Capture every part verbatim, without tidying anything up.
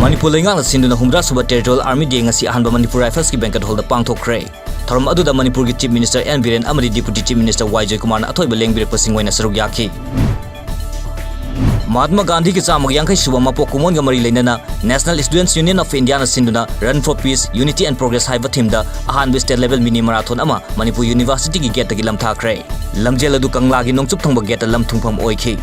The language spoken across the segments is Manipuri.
ꯃꯅꯤꯄꯨꯔ ꯂꯩꯉꯥꯛꯅ ꯁꯤꯟꯗꯨꯅ ꯍꯨꯝꯗ꯭ꯔꯥ ꯁꯨꯕ Territorial Army Day ꯉꯁꯤ ꯑꯍꯥꯟꯕ ꯃꯅꯤꯄꯨꯔ Rifles-ꯀꯤ banquet hall-ꯗ ꯄꯥꯡꯊꯣꯛꯈ꯭ꯔꯦ꯫ ꯊꯧꯔꯝ ꯑꯗꯨꯗ ꯃꯅꯤꯄꯨꯔꯒꯤ Chief Minister ꯑꯦꯟ ꯕꯤꯔꯦꯟ ꯑꯃꯗꯤ Deputy Chief Minister ꯋꯥꯏ ꯖꯣꯏꯀꯨꯃꯥꯔꯅ ꯑꯊꯣꯏꯕ ꯂꯦꯡꯕꯤꯔꯛꯄꯁꯤꯡ ꯑꯣꯏꯅ ꯁꯔꯨꯛ ꯌꯥꯈꯤ꯫ ꯃꯍꯥꯠꯃꯥ ꯒꯥꯟꯙꯤꯒꯤ ꯆꯥꯝꯃꯒ ꯌꯥꯡꯈꯩ ꯁꯨꯕ ꯃꯄꯣꯛ ꯀꯨꯝꯑꯣꯟꯒ ꯃꯔꯤ ꯂꯩꯅꯅ National Students Union of India-ꯅ ꯁꯤꯟꯗꯨꯅ Run for Peace, Unity and Progress ꯍꯥꯏꯕ theme-ꯗ ꯑꯍꯥꯟꯕ state level mini marathon ꯑꯃ ꯃꯅꯤꯄꯨꯔ University-ꯒꯤ gate-ꯇꯒꯤ ꯂꯝꯊꯥꯈ꯭ꯔꯦ꯫ ꯂꯝꯖꯦꯜ ꯑꯗꯨ ꯀꯪꯂꯥꯒꯤ ꯅꯣꯡꯆꯨꯞ ꯊꯪꯕ gate-ꯇ ꯂꯝ ꯊꯨꯡꯐꯝ ꯑꯣꯏꯈꯤ꯫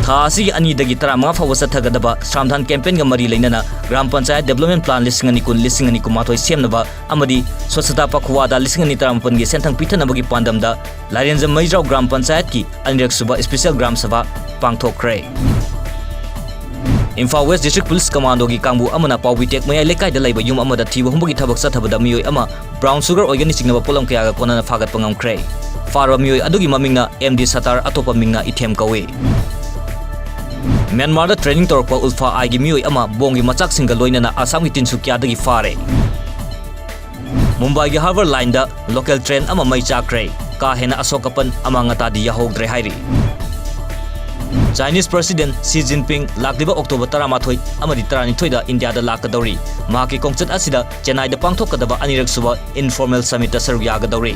ꯊꯥ ꯑꯁꯤꯒꯤ ꯑꯅꯤꯗꯒꯤ ꯇꯔꯥꯃꯉꯥ ꯐꯥꯎꯕ ꯆꯠꯊꯒꯗꯕ ꯁ꯭ꯔꯝꯗꯥꯟ campaign-ꯒ ꯃꯔꯤ ꯂꯩꯅꯅ Gram Panchayat Development Plan ꯂꯤꯁꯤꯡ ꯑꯅꯤ ꯀꯨꯟ, ꯂꯤꯁꯤꯡ ꯑꯅꯤ ꯀꯨꯟꯃꯥꯊꯣꯏ ꯁꯦꯝꯅꯕ ꯑꯃꯗꯤ Swachhata Pakhwada ꯂꯤꯁꯤꯡ ꯑꯅꯤ ꯇꯔꯥꯃꯥꯄꯟꯒꯤ ꯁꯦꯟꯊꯪ ꯄꯤꯊꯅꯕꯒꯤ ꯄꯥꯟꯗꯝꯗ ꯂꯥꯏꯔꯦꯟꯖꯝ ꯃꯩꯖ꯭ꯔꯥꯎ Gram Panchayat-ꯀꯤ ꯑꯅꯤꯔꯛ ꯁꯨꯕ special Gram Sabha ꯄꯥꯡꯊꯣꯛꯈ꯭ꯔꯦ꯫ Imphal West District Police Commando-ꯒꯤ ꯀꯥꯡꯕꯨ ꯑꯃꯅ ꯄꯥꯎꯕꯤꯇꯦꯛ ꯃꯌꯥꯏ ꯂꯩꯀꯥꯏꯗ ꯂꯩꯕ ꯌꯨꯝ ꯑꯃꯗ ꯊꯤꯕ ꯍꯨꯝꯕꯒꯤ ꯊꯕꯛ ꯆꯠꯊꯕꯗ ꯃꯤꯑꯣꯏ ꯑꯃ brown sugar ꯑꯣꯏꯒꯅꯤ ꯆꯤꯡꯅꯕ ꯄꯣꯠꯂꯝ ꯀꯌꯥꯒ ꯀꯣꯟꯅꯅ ꯐꯥꯒꯠꯄ ꯉꯝꯈ꯭ꯔꯦ꯫ ꯐꯥꯔꯕ ꯃꯤꯑꯣꯏ ꯑꯗꯨꯒꯤ ꯃꯃꯤꯡꯅ ꯑꯦꯝ ꯗꯤ ꯁꯇꯥꯔ, ꯑꯇꯣꯞꯄ ꯃꯤꯡꯅ ꯏꯊꯦꯝ ꯀꯧꯏ꯫ ꯃ꯭ꯌꯥꯟꯃꯥꯔꯗ training ꯇꯧꯔꯛꯄ ꯎꯜꯐꯥ ꯑꯥꯏꯒꯤ ꯃꯤꯑꯣꯏ ꯑꯃ ꯕꯣꯝꯒꯤ ꯃꯆꯥꯛꯁꯤꯡꯒ ꯂꯣꯏꯅꯅ ꯑꯁꯥꯝꯒꯤ ꯇꯤꯟꯁꯨꯀꯤꯌꯥꯗꯒꯤ ꯐꯥꯔꯦ꯫ ꯃꯨꯝꯕꯥꯏꯒꯤ Harbour Line-ꯗ local train ꯑꯃ ꯃꯩ ꯆꯥꯛꯈ꯭ꯔꯦ꯫ ꯀꯥ ꯍꯦꯟꯅ ꯑꯁꯣꯛ ꯑꯄꯟ, ꯑꯃꯥꯡ ꯑꯇꯥꯗꯤ ꯌꯥꯍꯧꯗ꯭ꯔꯦ ꯍꯥꯏꯔꯤ꯫ Chinese President Xi Jinping ꯂꯥꯛꯂꯤꯕ October ꯇꯔꯥꯃꯥꯊꯣꯏ ꯑꯃꯗꯤ ꯇꯔꯥꯅꯤꯊꯣꯏꯗ ꯏꯟꯗꯤꯌꯥꯗ ꯂꯥꯛꯀꯗꯧꯔꯤ꯫ ꯃꯍꯥꯛꯀꯤ ꯈꯣꯡꯆꯠ ꯑꯁꯤꯗ ꯆꯦꯟꯅꯥꯏꯗ ꯄꯥꯡꯊꯣꯛꯀꯗꯕ ꯑꯅꯤꯔꯛ ꯁꯨꯕ Informal Summit-ꯇ ꯁꯔꯨꯛ ꯌꯥꯒꯗꯧꯔꯤ꯫